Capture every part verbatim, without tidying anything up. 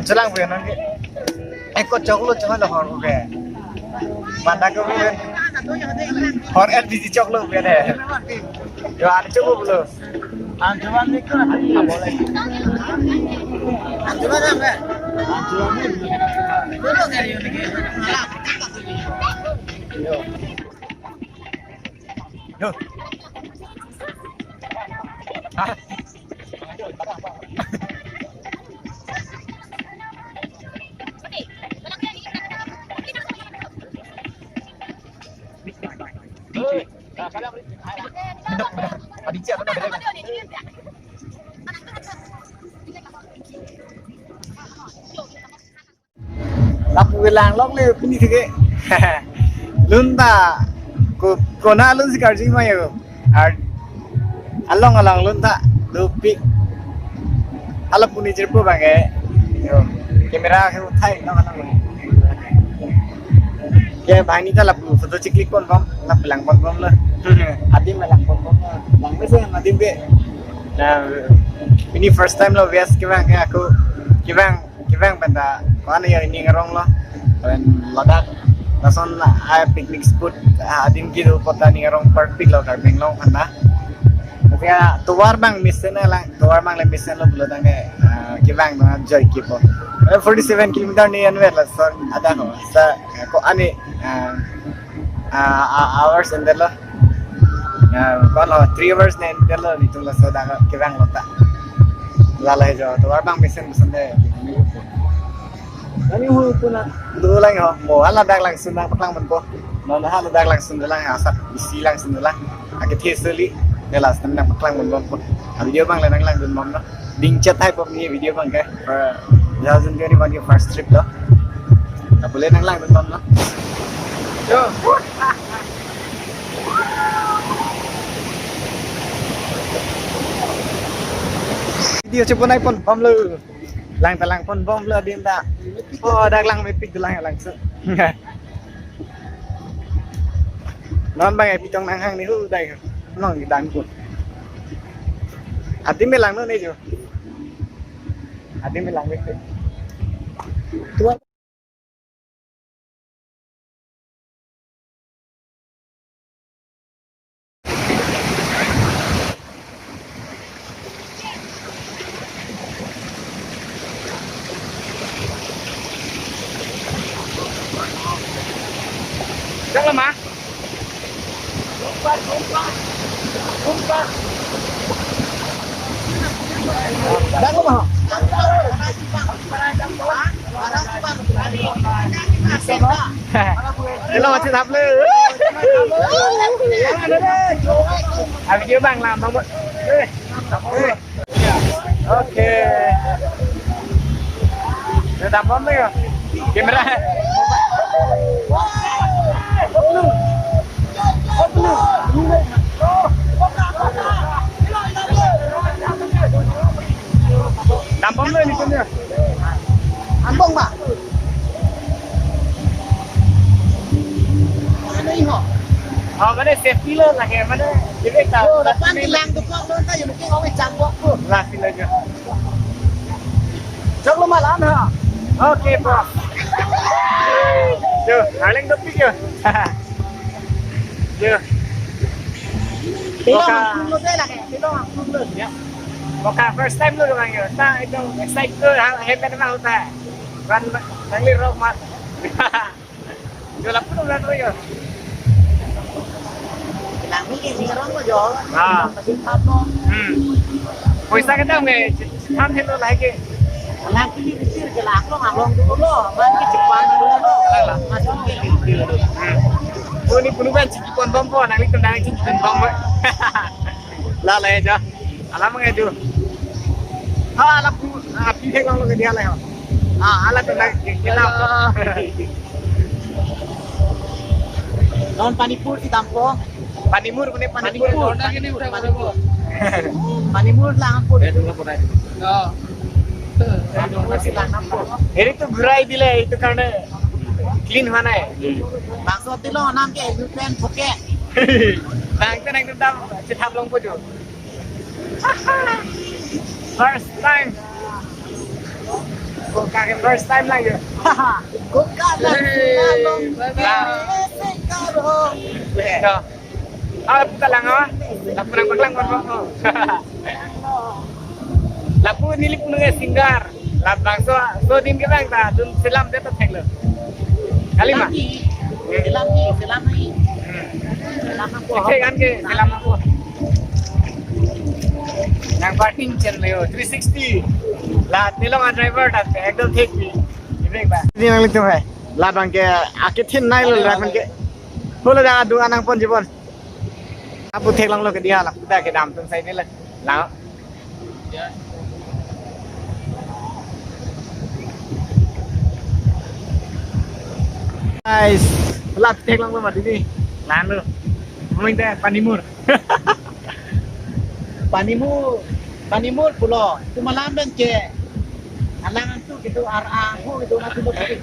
Chelang pu non ke. Eko choklo choklo hor ke. Manda ko pu. Hor L P G choklo pu ne. Yo, ani choklo pu lo. Anjuman ni ko. Anjuman ni. Yo. Yo. Lapu kelang lok le pini thike. Lun ta ko kona lun si karjui ma yo. Ar along along lun ta dopik. Hala puni jirpo bang ke. Yo. Camera ke uthai along along. Ke banghini ta lapu photo chiklik pon bom, lapu lang pon bom lo. Adim lang pon bom lo. Lang mesen adim ke. Na ini first time lo bias kevang ke ako kevang kevang penta ko-an ya ini ngerong lo. Pen ladak lason a picnic spot, ah, adim kido kota ni ngerong perfect lo Karbi Anglong penta. Kaya tovar bang mesen lang, tovar bang le mesen lo pulo tangke, ah, kevang na joy kipo. Eh, forty seven kilometer ni anwer lason ada ko. Sa ko-an ni, ah, ah, ah, hours and lo. Ya, ko-an lo three hours ni and lo nitum laso dak kevang lo ta. Lala jo, tovar bang mesen mesen de. Ani hu puna do lang ho. Mo hala dak langsun nangpaklang ponpo. Non hala dak langsun lang asak isi langsun lang. Akethe seli. Ya last time nangpaklang ponpo. A video bang le nanglangdun bom lo. Ding chat hai pom ni video bang ke. Two thousand twenty-one ke first trip lo. Lapu le nanglangdun bom lo. Yo. Video chepunai pon bom lo. Lang ta lang pon bom lo adim ta. Oh, dak lang mepik lang langsun. Non bang e pitong nanghang ni hu dai. Nong di dan ku. Adim me lang no ne jo. Adim me lang mepik. Jangan mah. Hello, masih taple. Abi dia bang lah, bang. Eh. Oke. Udah tampon tuh ya? Kamera. Tampon tuh ini kan ya? Ambong, Pak. Ano iho? Oh, mana safety lo lah ya, mana? Jadi tak. Oh, depan kilang tuh kok, lo entah ya mungkin awet jambok tuh. Lah, sila aja. Jok lo malam ha. Oke, bos. Yo, aling dopik yo. Yo. Tilo. Oka. Lo deh lah, tilo. Ya. Oka first time lo bang yo. Ta itu excited lo, ha, hebat banget ta. Kan nangli rock mat. Yo lapu dong lapu yo. Lang ni ke singarong ko jo. Ah. Pasin papo. Hmm. Poisa kita nge ham helo lagi. Lang kili kecil ke lang lo ngalong dulu lo. Man ke cepat dulu lo. Alah. Masuk ke kecil dulu. Hmm. Puni puni ban ciki pon bom po, nangli tendang ciki pon bom. Lah lah ya jo. Alam ngai tu. Ha, alam pu, ah, pi hek lang lo ke dia lah. Ah, alam tu lagi kita. Non panipur si tampo. Panimur, kune panipur. Panipur. Panimur lang ampur. Ya, tunggu pun aja. Oh. Panipur si lang ampur. Ini tuh gerai bila itu karena clean mana ya? Maksud lo nam ke bukan poke. Nang tenang tetap cithap long po jo. First time. First time lang yo. Kok ka na Hey, sinalong bye bye. Ese karo. No. Ah, puta lang, ah. Lapu nangpaklang, oh. Lapu neli punung singer. Labangso, so adim ke bang ta, dun selam det ta theklo. Kali ma? Selam ni, selam ni, selam ni. Hmm. Selam ni. Thek an ke, selam ni. Nang parking chen le yo, three sixty. La, neli along a driver ta, ekdom thek ni. Ibek ba. Di nanglitum hai. Labang ke, akethin nai lo, labang ke. Holo dak adung anang pon jibon. Lapu theklonglo ke dia, lapu ta kedam atum sai neli. Lang. Guys, lapu theklonglo mati ni. Lang lo. Mungkin teh Panimur. Panimur, Panimur pulo. Itu malam dan ke. Alang antu gitu, ar ahu gitu, mati betul.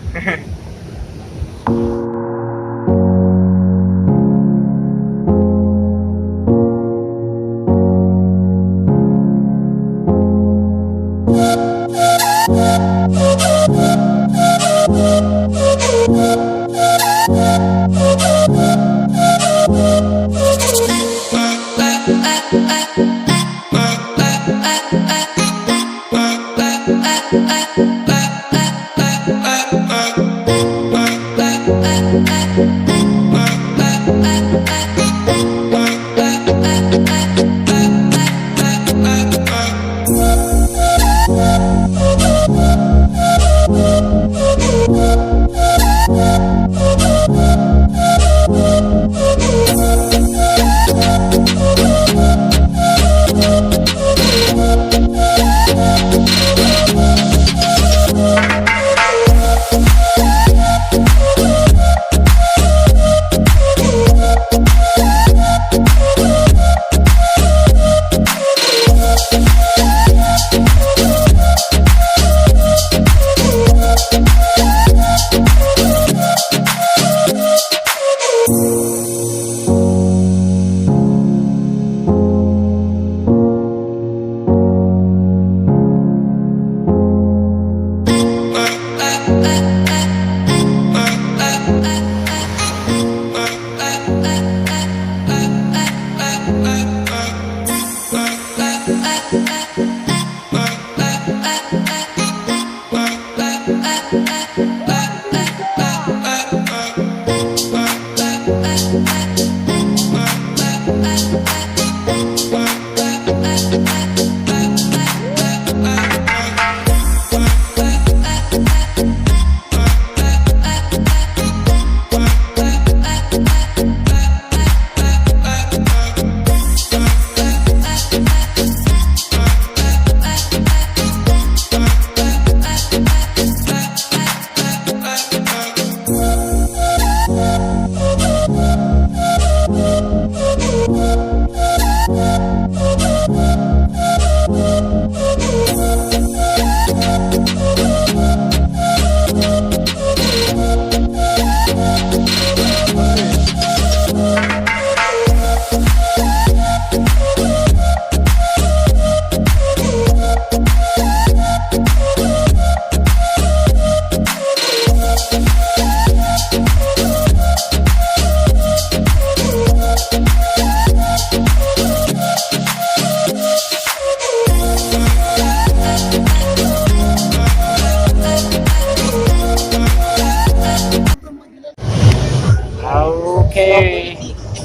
Okay.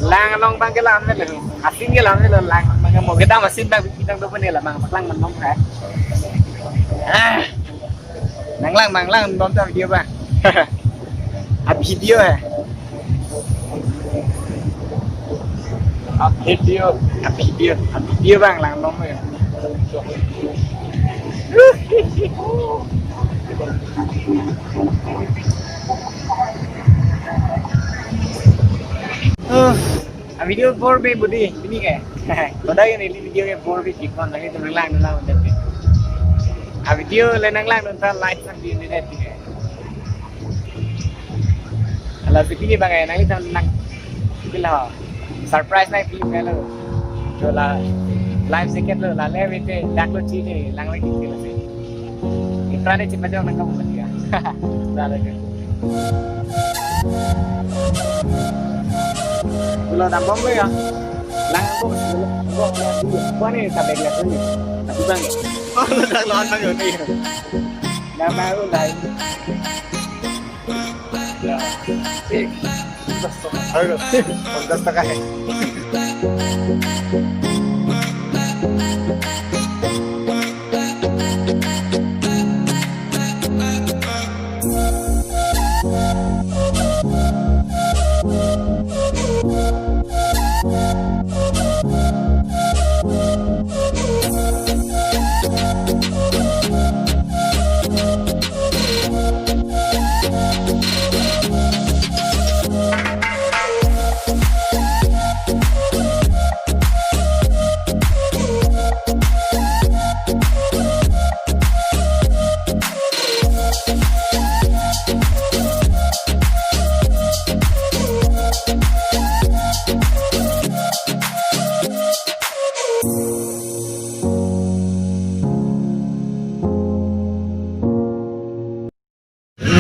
Lang along abang ke lam melo. Asin ke lam melo lang. Abang ke mo kedam asin abang kita do pun la abang paklang manong ha. Ah. Nanglang, nanglang, nonton video abang. A video hai. A video, a video, a video abang langnon ya. Uh, a video bor be budi, ini ke. Kodak ini video ke bor be chikon lagi tu nanglang nanglang. A video le nanglang nonton like sang di ini deh. Hala si pini abang eh, nanglitum nang, pila ho. Surprise nangpi melo. Jo la life jacket lo, la le wete, dak lo chi ke, lang lagi ke la si. Ipra de chipajok nang kamu mati ya. Dale ke. Pulo dambom lo ya. Lang aku pulo. Pulo ni tabek ya ni. Aku bang. Oh, lo dak lawan bang ya ni. Nama lu lain. Ya. Eh, दस टका। दस टका है।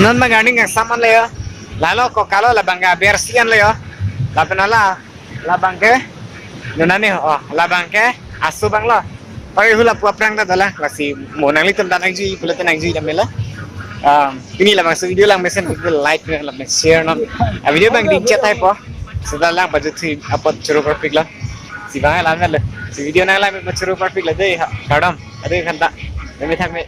Non ma garning kangsam an le yo. Lalo ko kalo labang ke aber si an le yo. Lapen hala labang ke nonani, oh, labang ke aso abang lo. Oi, hula pu aphrang ta dala, lasi mo nanglitum ta nangji, pulote nangji dam mela. Um, pini labangso video lang mesen, like, lapen share non. A video abang dingchet hai po. Seta lang pajuthui apot choro parpik lo. Si abang lang melo. Si video nang lang pachoro parpik lo dei ha. Kardom. Ade khanta. Demi thak me.